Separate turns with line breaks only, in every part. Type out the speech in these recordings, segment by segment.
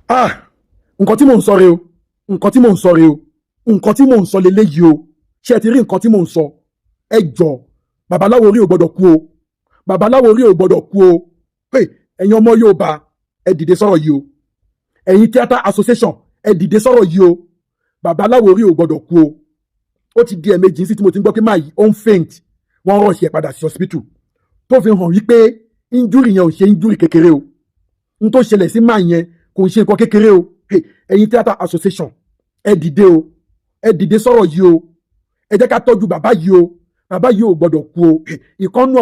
Ah, nǹkan tí mò ń sọ rèé o, nǹkan tí mò ń sọ rèé o, nǹkan tí mò ń sọ leléyìí o. Ṣé ẹ ti rí nǹkan tí mò ń sọ? Ẹ jọ, Bàbá Láwòrí ò gbọ́dọ̀ kú o, Bàbá Láwòrí ò gbọ́dọ̀ kú o. Hey, ẹ̀yin ọmọ Yorùbá, ẹ dìde sọ̀rọ̀ yìí o. Ẹ̀yin theatre association, ẹ dìde sọ̀rọ̀ yìí o. Bàbá Láwòrí ò gbọ́dọ̀ kú o. Ó ti di ẹ̀ẹ̀mejì sí tí mo ti ń gbọ́ pé máa yìí ó ń faint, wọ́n rush ẹ̀ padà sí hospital, tó fi hàn wípé injury yẹn ò ṣe injury kékeré o. N tó ṣẹlẹ̀ sí máa yẹn kò ń ṣe nǹkan kékeré o. Hey, ẹ̀yin theatre association, ẹ dìde o, ẹ dìde sọ̀rọ̀ yìí o. Ẹ jẹ́ ká tọ́jú bàbá yìí o. Bàbá yìí ò gbọ́dọ̀ kú o. Ìkọ́nù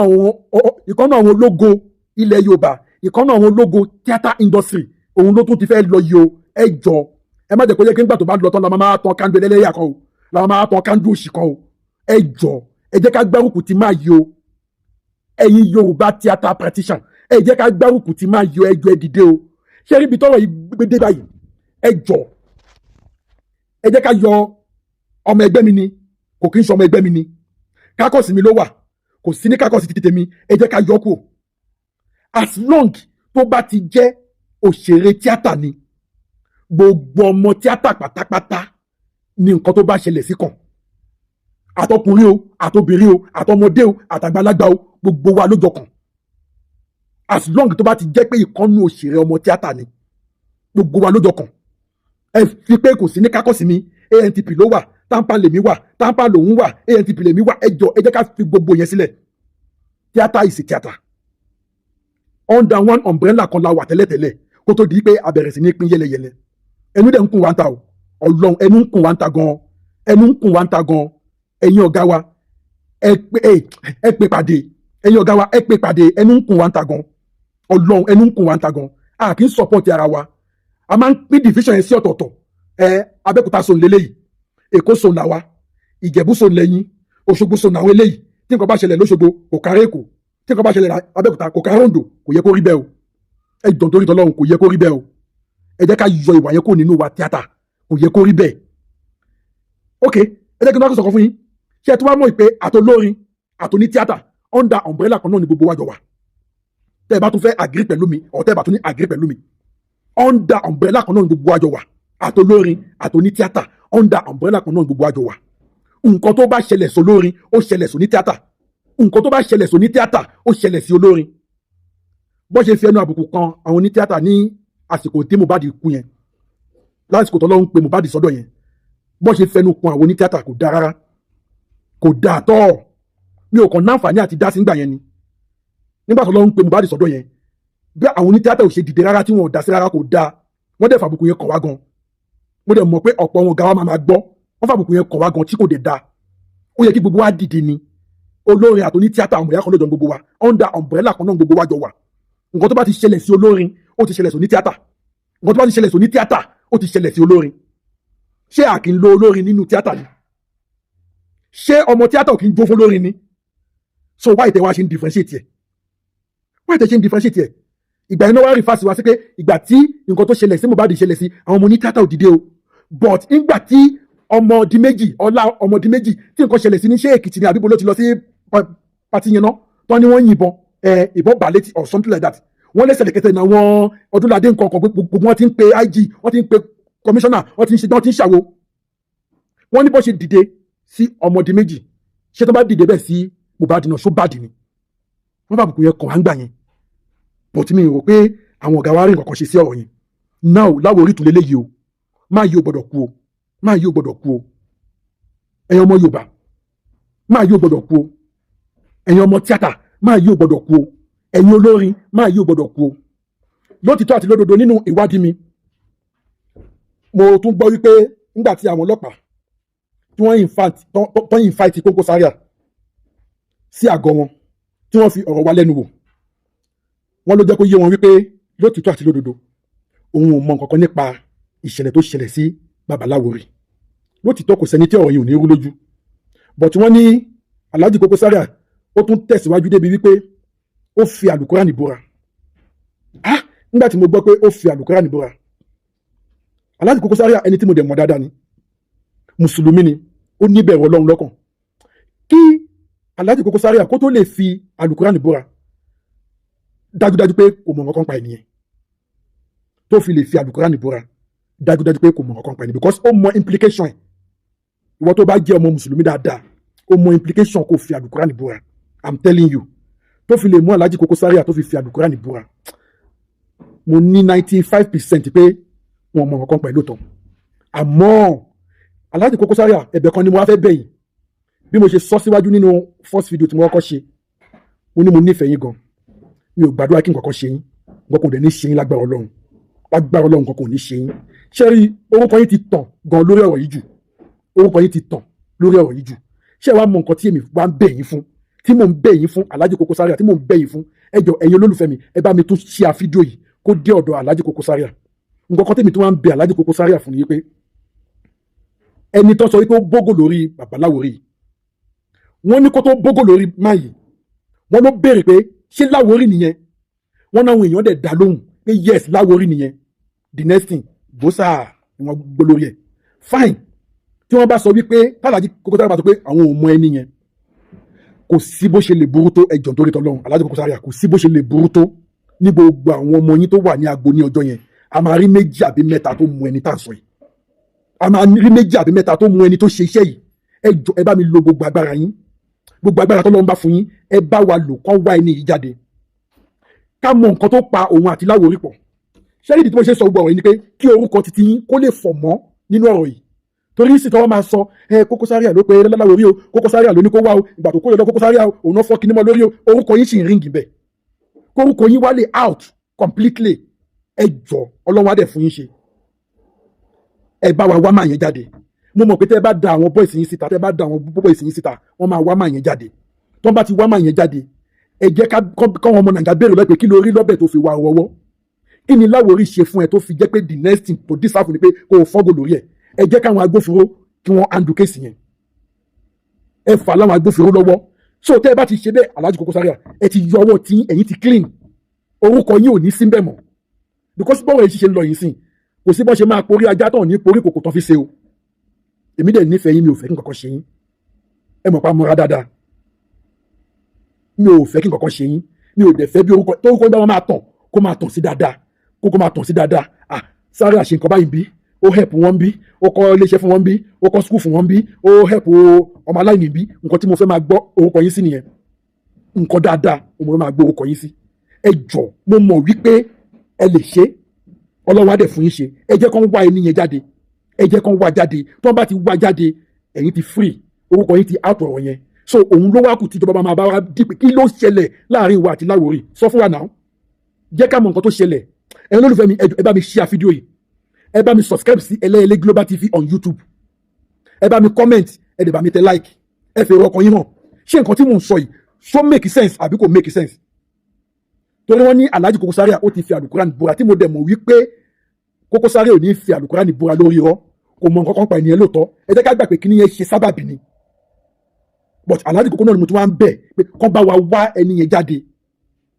àwọn ológo ilẹ̀ Yorùbá, ìkọ́nù àwọn ológo theatre industry, òun ló tún ti fẹ́ lọ yìí o. Ẹ jọ, ẹ má jẹ́ kó yẹ kí nígbà tó bá lọ tán la máa tán candle ẹlẹ́yà kan o, la máa tán candle òṣì kan o. Ẹ jọ, ẹ jẹ́ ká gbárùkù ti máa yìí o. Ẹ̀yin Yorùbá theatre practitioner, ẹ jẹ́ ká gbárùkù ti máa yìí o. Ẹ jọ, ẹ dìde o. Ṣé ríbi tọ́rọ̀ yìí gbé dé báyìí? Ẹ jọ, ẹ jẹ́ ká yọ ọmọ ẹgbẹ́ mi ni, kò kí ń ṣe ọmọ ẹgbẹ́ mi ni, caucus mi ló wà, kò sí ní caucus títí tèmi, ẹ jẹ́ ká yọ kù. As long tó bá ti jẹ́ òṣèré tíátà ni, gbogbo ọmọ tíátà pátápátá ni nǹkan tó bá ṣẹlẹ̀ sí kàn, àtọkùnrin o, àtobìnrin o, àtọmọdé o, àtàgbàlagbà o, gbogbo wa ló jọ kàn. As long tó bá ti jẹ́ pé ìkànnù òṣèré ọmọ tíátà ni, gbogbo wa ló jọ kàn. Ẹ fi pé kò sí ní caucus mi, ANTP ló wà, TAMPAN lèmi wà, TAMPAN lòun wà, ANTP lèmi wà, ẹ jọ, ẹ jẹ́ ká fi gbogbo yẹn sílẹ̀. Theatre is a theatre. Under one umbrella kan la wà tẹ́lẹ̀tẹ́lẹ̀ kó tó di pé a bẹ̀rẹ̀ sí ní pín yẹlẹyẹlẹ. Ẹnu dẹ̀ ń kùn wá ń ta o. Ọlọ́run, ẹnu ń kùn wá ń ta gan, ẹnu ń kùn wá ń ta gan. Ẹ̀yin ọ̀gá wa, ẹ pè pàdé. Ẹ̀yin ọ̀gá wa, ẹ pè pàdé. Ẹnu ń kùn wá ń ta gan. Ọlọ́run, ẹnu ń kùn wá ń ta gan. A kì í support ara wa, a máa ń pín division yẹn sí ọ̀tọ̀ọ̀tọ̀. Ẹ Abẹ́òkúta zone lélẹ́yìí, Èkó zone làwa, Ìjẹ̀bú zone lẹ́yìn, Òṣogbo zone àwọn eléyìí. Tí nǹkan bá ṣẹlẹ̀ lóṣogbo, kò kárí Èkó. Tí nǹkan bá ṣẹlẹ̀ Abẹ́òkúta, kò kárí Oǹdó. Kò yẹ kó rí bẹ́ẹ̀ o. Ẹ jọ̀ọ́, torí tọ́lọ́run, kò yẹ kó rí bẹ́ẹ̀ o. Ẹ jẹ́ ká yọ ìwà yẹn kó nínú wa tíátà. Kò yẹ kó rí bẹ́ẹ̀. Ok, ẹ jẹ́ kí n bá sọ̀kan fún yín. Ṣé ẹ tún wá mọ̀ pé àtolórin àtoní tíátà, under umbrella kan náà ni gbogbo wa jọ wà? Tẹ́ ẹ bá tún fẹ́ agree pẹ̀lú mi or tẹ́ ẹ bá tún ní agree pẹ̀lú mi, under umbrella kan náà ni gbogbo wa jọ wà. Àtolórin àtoní tíátà, under umbrella kan náà ni gbogbo wa jọ wà. Nǹkan tó bá ṣẹlẹ̀ sólórin, ó ṣẹlẹ̀ sóní tíátà. Nǹkan tó bá ṣẹlẹ̀ sóní tíátà, ó ṣẹlẹ̀ sí olórin. Bó ṣe fi ẹnu àbùkù kan àwọn onítíátà ní àsìkò tí Mohbad kú yẹn, lásìkò tó lọ́n pe Mohbad sọ́dọ̀ yẹn, bó ṣe fẹnu kan àwọn onítíátà kò dáa rárá, kò dáa tọ́. Mi ò kàn náǹfààní àti dá sí nígbà yẹn ni. Nígbà tó lọ́n pe Mohbad sọ́dọ̀ yẹn, bí àwọn onítíátà ò ṣe dìde rárá, tí wọn ò dá sí rárá, kò dáa. Wọ́n dẹ̀ fàbùkù yẹn kàn wá gan. Mo dẹ̀ mọ̀ pé ọ̀pọ̀ wọn gàwa máa gbọ́. Wọ́n fàbùkù yẹn kàn wá gan tí kò dẹ̀ dáa. Ó yẹ kí gbogbo wa dìde ni. Olórin àtòní tíátà, ọmọ ìyá kan lójọ gbogbo wa. Under umbrella kan náà gbogbo wa jọ wà. Nǹkan tó bá ti ṣẹlẹ̀ sí olórin, ó ti ṣẹlẹ̀ sí oní tíátà. Nǹkan tó bá ti ṣẹlẹ̀ sí oní tíátà, ó ti ṣẹlẹ̀ sí olórin. Ṣé a kì í lo olórin nínú tíátà ni? Ṣé ọmọ tíátà ò kì í jó fún olórin ni? So why tẹ wá ṣe ń differentiate ẹ? Why tẹ ṣe ń differentiate ẹ? Ìgbà yẹn náà wá rí fásitì wá sí pé ìgbà tí nǹkan tó ṣẹlẹ̀ sí Mohbad ṣẹlẹ̀ sí àwọn ọmọ oní tíátà, ò dìde o. But nígbà tí ọmọ di méjì ọlá, ọmọ di méjì tí nǹkan ṣẹlẹ̀ sí ní, ṣé Èkìtì ni àbíbo ló ti lọ sí party yẹn náà tán ni wọ́n yìnbọn, ẹ ìbọn bà létí or something like that, wọ́n lẹ́sẹ̀lẹ̀kẹsẹ̀ ní àwọn Ọdúnládé nǹkan kan, gbogbo wọn ti ń pe IG, wọ́n ti ń pe commissioner, wọ́n ti ń ṣe, wọ́n ti ń ṣàwo. Wọ́n ní bó ṣe dìde sí ọmọdé méjì, ṣé tó bá dìde bẹ́ẹ̀ sí Mohbad náà, ṣó bàdì ni? Wọ́n bá àbùkù yẹn kàn á ń gbà yẹn, but mi rò pé àwọn ọ̀gá wa rí nǹkan kan ṣe sí ọ̀rọ̀ yẹn. Now, Láwòrí tún lélẹ́yìí o. Máa yí o gbọ́dọ̀ kú o, máa yí o gbọ́dọ̀ kú o. Ẹ̀yin ọmọ Yorùbá, máa yí o gbọ́dọ̀ kú o. Ẹ̀yin ọmọ tíátà, máa yí o gbọ́dọ̀ kú o. Ẹ̀yin olórin, máa yí o gbọ́dọ̀ kú o. Lótìtọ́ àti lódodo, nínú ìwádìí mi, mo tún gbọ́ wípé nígbà tí àwọn ọlọ́pàá tí wọ́n tó invite Koko Zaria sí àgọ́ wọn, tí wọ́n fi ọ̀rọ̀ wá lẹ́nu wò, wọ́n ló jẹ́ kó yé wọn wípé lótìtọ́ àti lódodo, òun ò mọ nǹkan kan nípa ìṣẹ̀lẹ̀ tó ṣẹlẹ̀ sí Bàbá Láwòrì. Lótìtọ́, kò sẹ́ni tí ọ̀rọ̀ yìí ò ní rú lójú, but wọ́n ní Alhaji Koko Zaria ó tún tẹ̀síwájú débi wípé ó fi àlùkùránì búra. Ah, nígbà tí mo gbọ́ pé ó fi àlùkùránì búra, Alhaji Koko Zaria, ẹni tí mo dẹ̀ mọ̀ dáadáa ni, mùsùlùmí ni, ó níbẹ̀rù Ọlọ́run lọ́kàn. Kí Alhaji Koko Zaria kó tó lè fi àlùkùránì búra, dájúdájú pé kò mọ̀ nǹkan pa ènìyàn. Tó fi lè fi àlùkùránì búra, dájúdájú pé kò mọ̀ nǹkan pa ni, because ó mọ implication ẹ̀. Ìwọ tó bá jẹ́ ọmọ mùsùlùmí dáadáa, ó mọ implication kó fi àlùkùránì búra. I'm telling you, tó fi lè mú Alhaji Koko Zaria tó fi fi àlùkùránì búra, mo ní 95% pé wọn mọ nǹkan pẹ̀lú tán. Àmọ́ Alhaji Koko Zaria, ẹ̀bẹ̀ kan ni mo wá fẹ́ bẹ̀ yín. Bí mo ṣe sọ síwájú nínú first video tí mo kọ́kọ́ ṣe, mo ní mo nífẹ̀ẹ́ yín gan. Mi ò gbàdúrà kí nǹkan kan ṣe yín. Nǹkan kò dẹ̀ ní ṣe yín lágbára Ọlọ́run. Lágbára Ọlọ́run, nǹkan kò ní ṣe yín. Ṣé rí, orúkọ yín ti tàn gan lórí ọ̀rọ̀ yìí jù. Orúkọ yín ti tàn lórí ọ̀rọ̀ yìí jù. Ṣé ẹ wá mọ nǹkan tí èmi wá ń bẹ̀ yín fún, tí mò ń bẹ̀ yín fún, Alhaji Koko Zaria, tí mò ń bẹ̀ yín fún? Ẹ jọ̀ọ́, ẹ̀yin olólùfẹ́ mi, ẹ bá mi tún share fídíò yìí kó dé ọ̀dọ̀ Alhaji Koko Zaria. Nǹkan kan tèmi tó wá ń bẹ̀ Alhaji Koko Zaria fún ni pé ẹni tó sọ wípé ó bógò lórí babaláwo rí, wọ́n ní kó tó bógò lórí máa yìí, wọ́n ló béèrè pé ṣé Láwórì nìyẹn? Wọ́n náwọn èèyàn dẹ̀ dá lóhùn pé yes, Láwórì nìyẹn. The next thing, gbósà ni wọ́n gbó lórí ẹ̀. Fine, tí wọ́n bá sọ wípé tàlàjì Koko Zaria bá sọ pé àwọn ò mọ ẹni yẹn, kò sí bó ṣe lè burú tó. Ẹjọ́ torí tọ́lọ́run, Alhaji Koko Zaria, kò sí bó ṣe lè burú tó, ní gbogbo àwọn ọmọ yín tó wà ní agbo ní ọjọ́ yẹn, a máa rí méjì àbí mẹ́ta tó mú ẹni tá à ń sọ yìí. A máa rí méjì àbí mẹ́ta tó mú ẹni tó ṣe iṣẹ́ yìí. Ẹ jọ̀ọ́, ẹ bá mi lo gbogbo agbára yín, gbogbo agbára tọ́lọ́run bá fún yín, ẹ bá wa lò kán wá ẹni yìí jáde, ká mọ nǹkan tó pa òun àti Láwórì pọ̀. Ṣé ìdí tí mo ṣe sọ gbogbo ọ̀rọ̀ yìí ni pé kí orúkọ titi yín kó lè fọ̀ mọ́ nínú ọ̀rọ̀ yìí, torí sì tọ́wọ́ máa sọ ẹ Koko Zaria ló pe Láwórì o, Koko Zaria ló ní kó wá o, ìgbà tó kó lọ Koko Zaria o, òun náà fọ́ kinní mọ́ lórí o. Orúkọ yín sì ń ring bẹ́ẹ̀. Kórúkọ yín wá lè out completely. Ẹ jọ, Ọlọ́run á dẹ̀ fún yín ṣe. Ẹ bá wa wá máa yẹn jáde. Mo mọ̀ pé tẹ́ ẹ bá da àwọn boys yín síta, tẹ́ ẹ bá da àwọn boys yín síta, wọ́n máa wá máa yẹn jáde. Tó bá ti wá máa yẹn jáde, ẹ jẹ́ ká káwọn ọmọ Nàìjíríà béèrè lọ́pẹ́ kí ló rí lọ́bẹ̀ tó fi wá ọwọ́. Kí ni Láwórì ṣe fún ẹ tó fi jẹ́ pé the next thing to this happen ni pé kó o fọ́gò lórí ẹ̀? Ẹ jẹ́ káwọn agbófinró kí wọ́n handle case yẹn. Ẹ fà láwọn agbófinró lọ́wọ́. So tẹ́ ẹ bá ti ṣe bẹ́ẹ̀, Alhaji Koko Zaria, ẹ ti yọ ọwọ́ tí ẹ̀yin ti clean, orúkọ yín ò ní sí bẹ́ẹ̀ mọ́, because bọ́wọ̀ yìí ṣiṣẹ́ ń lọ yìí sìn, kò sí bọ́ ṣe máa porí ajá tán ní porí kòkò tán fi ṣe o. Èmi dẹ̀ nífẹ̀ẹ́ yín, mi ò fẹ́ kí nǹkan kan ṣe yín. Ẹ mọ̀ pa mọ́ra dáadáa. Mi ò fẹ́ kí nǹkan kan ṣe yín. Mi ò dẹ̀ fẹ́ bí orúkọ tó orúkọ bá máa tàn, kó máa tàn sí dáadáa, kó máa tàn sí dáadáa. Ah, Zaria ṣe nǹkan báyìí bí, ó help wọn bí, ó kọ́ iléeṣẹ́ fún wọn bí, ó kọ́ school fún wọn bí, ó help ọmọ aláìní bí. Nǹkan tí mo fẹ́ máa gbọ́ orúkọ yín sí nìyẹn. Nǹkan dáadáa mo fẹ́ máa gbọ́ orúkọ yín sí. Ẹ jọ, mo mọ̀ wípé ẹ lè ṣe. Ọlọ́run á dẹ̀ fún yín ṣe. Ẹ jẹ́ kán wá ẹni yẹn jáde. Ẹ jẹ́ kán wá jáde. Tí wọ́n bá ti wá jáde, ẹ̀yin ti free, orúkọ yín ti out ọ̀rọ̀ yẹn. So òun ló wá kù tí ìjọba máa bá wa dí pé kí ló ṣẹlẹ̀ láàrin wa àti Láwórì? Sọ fún wa náà, jẹ́ ká mọ nǹkan tó ṣẹlẹ̀. Ẹ̀yin olólùfẹ́ mi, ẹ bá mi share fídíò yìí. Ẹ bá mi subscribe sí Ẹlẹ́yẹlé Global TV on YouTube. Ẹ bá mi comment, ẹ dẹ̀ bá mi tẹ like. Ẹ fèrè ọkàn yín hàn. Ṣé nǹkan tí mò ń sọ yìí, ṣó make sense àbí kò make sense? Torí wọ́n ní Alhaji Koko Zaria ó ti fi àlùkùránì búra, tí mo dẹ̀ mọ̀ wípé Koko Zaria ò ní fi àlùkùránì búra lórí irọ́. Kò mọ nǹkan kan pa ènìyàn lóòótọ́. Ẹ jẹ́ ká gbà pé kíní yẹn ṣe sábàbí ni. But Alhaji Koko náà ni mo tún wá ń bẹ̀ pé kán bá wa wá ẹni yẹn jáde.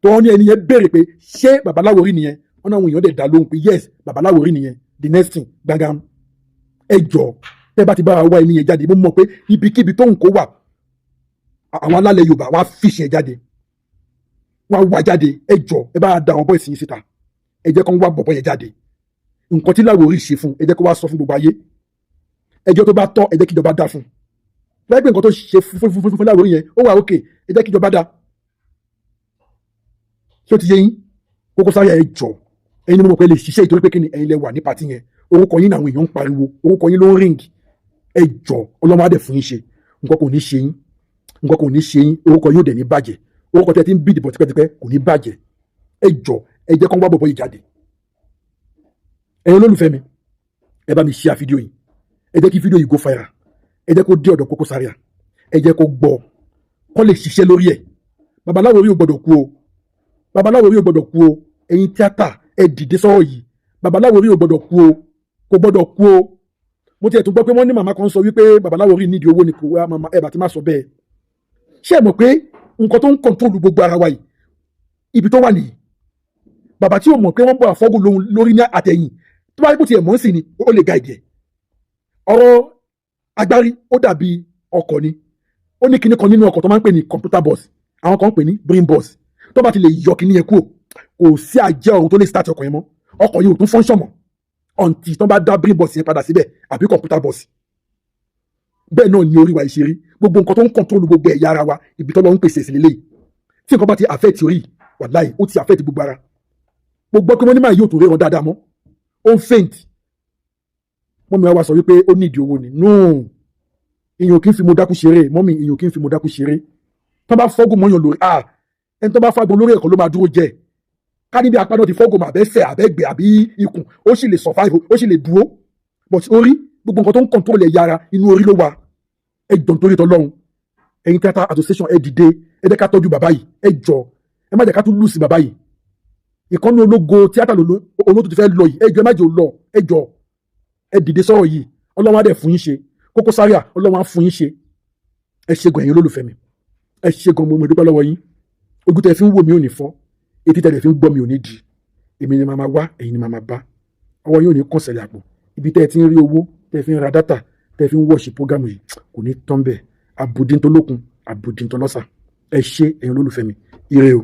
Tó wọ́n ní ẹni yẹn béèrè pé ṣé bàbá Láwórì nìyẹn? Wọ́n náà àwọn èèyàn dẹ̀ dá lóhùn pé yes, bàbá Láwórì nìyẹn. The next thing, gbàngàn. Ẹ jọ, tẹ́ bá ti bá wa wá ẹni yẹn jáde, mo mọ̀ pé ibikíbi tó ń kó wà, àwọn alálẹ̀ Yorùbá wá fìṣẹ̀ yẹn jáde, wọ́n á wá jáde. Ẹ jọ, ẹ bá da àwọn boys yín síta. Ẹ jẹ́ kó ń wá bọ̀bọ̀ yẹn jáde. Nǹkan tí Láwórì ṣe fún, ẹ jẹ́ kó wá sọ fún gbogbo ayé. Ẹjọ́ tó bá tọ́, ẹ jẹ́ kí ìjọba dá fún. Láì pé nǹkan tó ṣe fún Láwórì yẹn, ó wà òkè, ẹ jẹ́ kí ìjọba dá. Ṣé ó ti yé yín? Koko Zaria, ẹ jọ, ẹ̀yin ni mo mọ̀ pé lè ṣiṣẹ́, ìtorí pé kí ni, ẹ̀yin lẹ wà ní party yẹn. Orúkọ yín làwọn èèyàn ń pariwo, orúkọ yín ló ń ring. Ẹ jọ, Ọlọ́run á dẹ̀ fún yín ṣe. Nǹkan kò ní ṣe yín, nǹkan kò ní ṣe yín. Orúkọ yóò dẹ̀ ní bàjẹ́. Orúkọ tẹ́ ti ń bí ìdìbò tipẹ́tipẹ́ kò ní bàjẹ́. Ẹ jọ, ẹ jẹ́ kán wá bọ̀bọ̀ yìí jáde. Ẹ̀yin olólùfẹ́ mi, ẹ bá mi share fídíò yìí. Ẹ jẹ́ kí fídíò yìí go viral. Ẹ jẹ́ kó dé ọ̀dọ̀ Koko Zaria. Ẹ jẹ́ kó gbọ́, kó lè ṣiṣẹ́ lórí ẹ̀. Bàbá Láwórì ò gbọ́dọ̀ kú o. Bàbá Láwórì ò gbọ́dọ̀ kú o. Ẹ̀yin tíátà, ẹ dìde sọ́rọ̀ yìí. Bàbá Láwórì ò gbọ́dọ̀ kú o, kò gbọ́dọ̀ kú o. Mo tiẹ̀ tún gbọ́ pé wọ́n ní màmá kan sọ wípé bàbá Láwórì nídìí owó ni. Kò wá màmá ẹ bá ti má sọ bẹ́ẹ̀. Ṣé ẹ mọ̀ pé nǹkan tó ń control gbogbo ara wa yìí, ibi tó wà nìyí? Bàbá tí ò mọ̀ pé wọ́n bọ̀ àfọ́gùn lórí ní àtẹ̀yìn, tó bá yẹ kó tiẹ̀ mọ̀ ń sìn ni, ó lè guide ẹ̀. Ọ̀rọ̀ agbárí, ó dàbí ọkọ̀ ni. Ó ní kinní kan nínú ọkọ̀ tó máa ń pè ní computer box, àwọn kan ń pè ní brain box. Tó bá ti lè yọ kinní yẹn kúrò, kò sí àjẹ́ ọ̀run tó lè start ọkọ̀ yẹn mọ́. Ọkọ̀ yìí ò tún function mọ́ until tán bá dá brain box yẹn padà síbẹ̀ àbí computer box. Bẹ́ẹ̀ náà ni orí wa ìṣeré. Gbogbo nǹkan tó ń control gbogbo ẹ̀yà ara wa, ibi tó lọ ń pèsè sílẹ̀ lẹ́yìn. Tí nǹkan bá ti affect orí, wàláì, ó ti affect gbogbo ara. Mo gbọ́ pé wọ́n ní máa yóò tún ríran dáadáa mọ́, ó ń faint. Mummy wa sọ wípé ó ní ìdí owó ni. No, èèyàn kì í fi mo dákú ṣeré. Mummy, èèyàn kì í fi mo dákú ṣeré. Tó bá fọ́gùn mọ́yàn lórí, ah, ẹni tó bá fágun lórí ẹ̀kọ́ ló máa dúró jẹ. Ká níbi apá náà ti fọ́gùn mọ́, àbẹ́sẹ̀, àbẹ́gbẹ̀, àbí ikùn, ó sì lè survive, ó sì lè dúró. But orí, gbogbo nǹkan tó ń control ẹ̀yà ara, inú orí ló wà. Ẹ jọ̀ọ́, nítorí tọ́lọ́run, ẹ̀yin theatre association, ẹ dìde, ẹ jẹ́ ká tọ́jú bàbá yìí. Ẹ jọ̀ọ́, ẹ má jẹ́ ká tún lose bàbá yìí. Ìkànnì ológo tíátà olóòtú ti fẹ́ lọ yìí. Ẹ jọ̀ọ́, ẹ má jẹ́ ò lọ. Ẹ jọ̀ọ́, ẹ dìde sọ̀rọ̀ yìí. Ọlọ́run á dẹ̀ fún yín ṣe. Koko Zaria, Ọlọ́run á fún yín ṣe. Ẹ ṣe gan, ẹ̀yin olólùfẹ́ mi, ẹ ṣe gan. Mo dúpẹ́ lọ́wọ́ yín. Ojú tẹ fi ń wò mí ò ní fọ́, etí tẹ fi ń gbọ́ mi ò ní di. Èmi ni màá máa wá, ẹ̀yin ni màá máa bá. Ọwọ́ yín ò ní kàn sẹ̀lẹ̀ àpò. Ibi tẹ́ ẹ ti ń rí owó tẹ́ fi ń ra data, tẹ́ fi ń watch program yìí, kò ní tán bẹ́ẹ̀. Àbùdíntolókun, àbùdíntolọ́sà. Ẹ ṣé, ẹ̀yin olólùfẹ́ mi. Ire o.